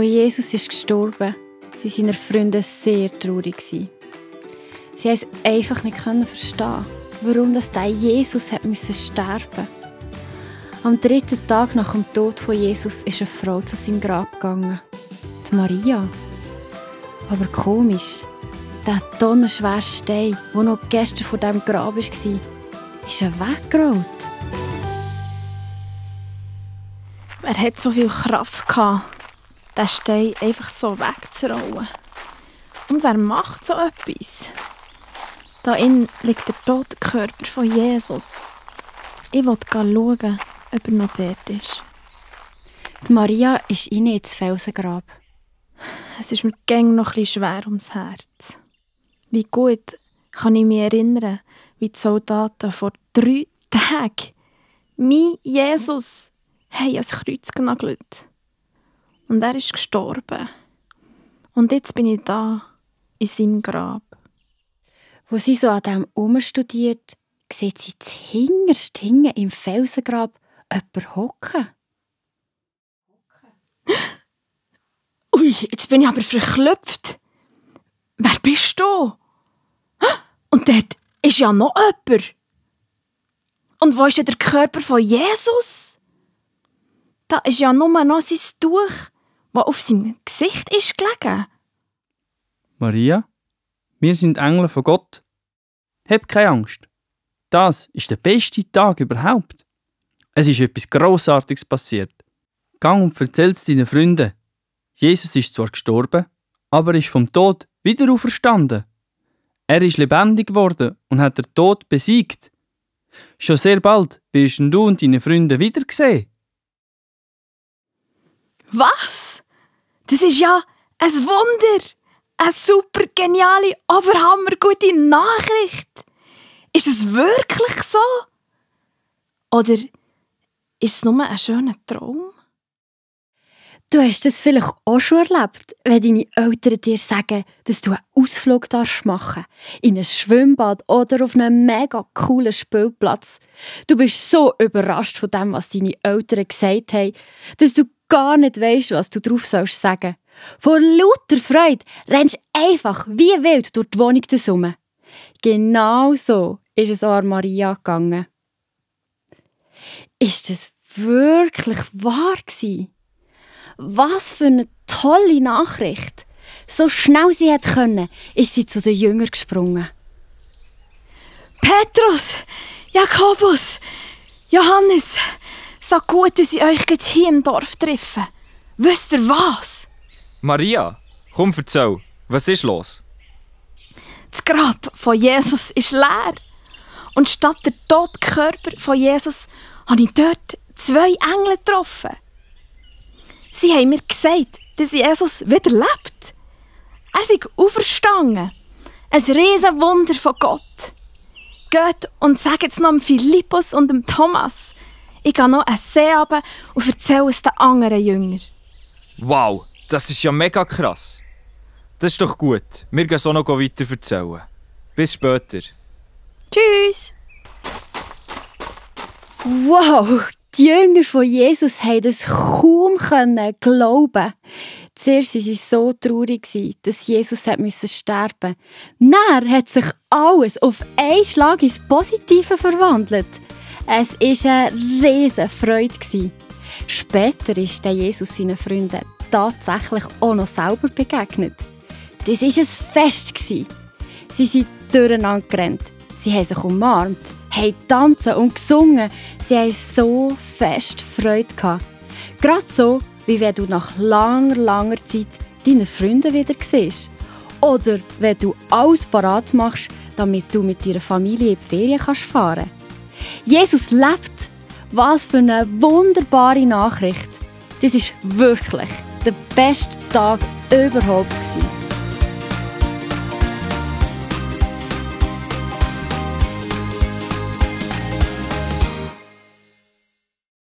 Jesus ist gestorben, waren seine Freunde sehr traurig. Sie konnten es einfach nicht verstehen, warum dieser Jesus sterben musste. Am 3. Tag nach dem Tod von Jesus ist eine Frau zu seinem Grab gegangen. Die Maria. Aber komisch, der tonnenschwere Stein, der noch gestern vor diesem Grab war, ist weggerollt. Wer hat so viel Kraft gehabt, den Stein einfach so wegzurollen? Und wer macht so etwas? Da innen liegt der tote Körper von Jesus. Ich will schauen, ob er noch dort ist. Die Maria ist rein ins Felsengrab. Es ist mir gäng noch etwas schwer ums Herz. Wie gut kann ich mich erinnern, wie die Soldaten vor 3 Tagen mein Jesus haben ans Kreuz genagelt. Und er ist gestorben. Und jetzt bin ich da, in seinem Grab. Wo sie so an dem herumstudiert, sieht sie zuhinterst hinten im Felsengrab jemanden hocken. Ui, jetzt bin ich aber verklüpft. Wer bist du? Und dort ist ja noch jemand. Und wo ist denn der Körper von Jesus? Da ist ja nur noch sein Tuch, das auf seinem Gesicht ist gelegen. Maria, wir sind Engel von Gott. Hab keine Angst. Das ist der beste Tag überhaupt. Es ist etwas Grossartiges passiert. Gang und erzähl es deinen Freunden. Jesus ist zwar gestorben, aber ist vom Tod wieder auferstanden. Er ist lebendig geworden und hat den Tod besiegt. Schon sehr bald wirst du und deine Freunde wiedersehen. Was? Das ist ja ein Wunder! Eine super geniale, oberhammergute Nachricht! Ist es wirklich so? Oder ist es nur ein schöner Traum? Du hast es vielleicht auch schon erlebt, wenn deine Eltern dir sagen, dass du einen Ausflug machen darfst. In ein Schwimmbad oder auf einem mega coolen Spielplatz. Du bist so überrascht von dem, was deine Eltern gesagt haben, dass du gar nicht weisst, was du drauf sollst sagen. Vor lauter Freude rennst du einfach wie wild durch die Wohnung herum. Genau so ist es auch Maria gegangen. Ist das wirklich wahr gewesen? Was für eine tolle Nachricht! So schnell sie konnte, ist sie zu den Jüngern gesprungen. Petrus, Jakobus, Johannes, so gut, dass ich euch hier im Dorf treffe. Wisst ihr was? Maria, komm, erzähl, was ist los? Das Grab von Jesus ist leer. Und statt der toten Körper von Jesus habe ich dort 2 Engel getroffen. Sie haben mir gesagt, dass Jesus wieder lebt. Er sei auferstanden. Ein riesen Wunder von Gott. Geht und sagt es noch dem Philippus und dem Thomas. Ich gehe noch einen See runter und erzähle es den anderen Jüngern. Wow, das ist ja mega krass. Das ist doch gut. Wir gehen so noch weiter erzählen. Bis später. Tschüss! Wow, die Jünger von Jesus konnten das kaum glauben. Zuerst waren sie so traurig, dass Jesus sterben musste. Dann hat sich alles auf einen Schlag ins Positive verwandelt. Es war eine riesige Freude. Später ist Jesus seinen Freunden tatsächlich auch noch selber begegnet. Das war ein Fest. Sie sind durcheinander gerannt. Sie haben sich umarmt, haben tanzen und gesungen. Sie hatten so fest Freude gehabt. Gerade so, wie wenn du nach langer Zeit deine Freunde wieder siehst. Oder wenn du alles parat machst, damit du mit deiner Familie in die Ferien fahren kannst. Jesus lebt! Was für eine wunderbare Nachricht! Das war wirklich der beste Tag überhaupt.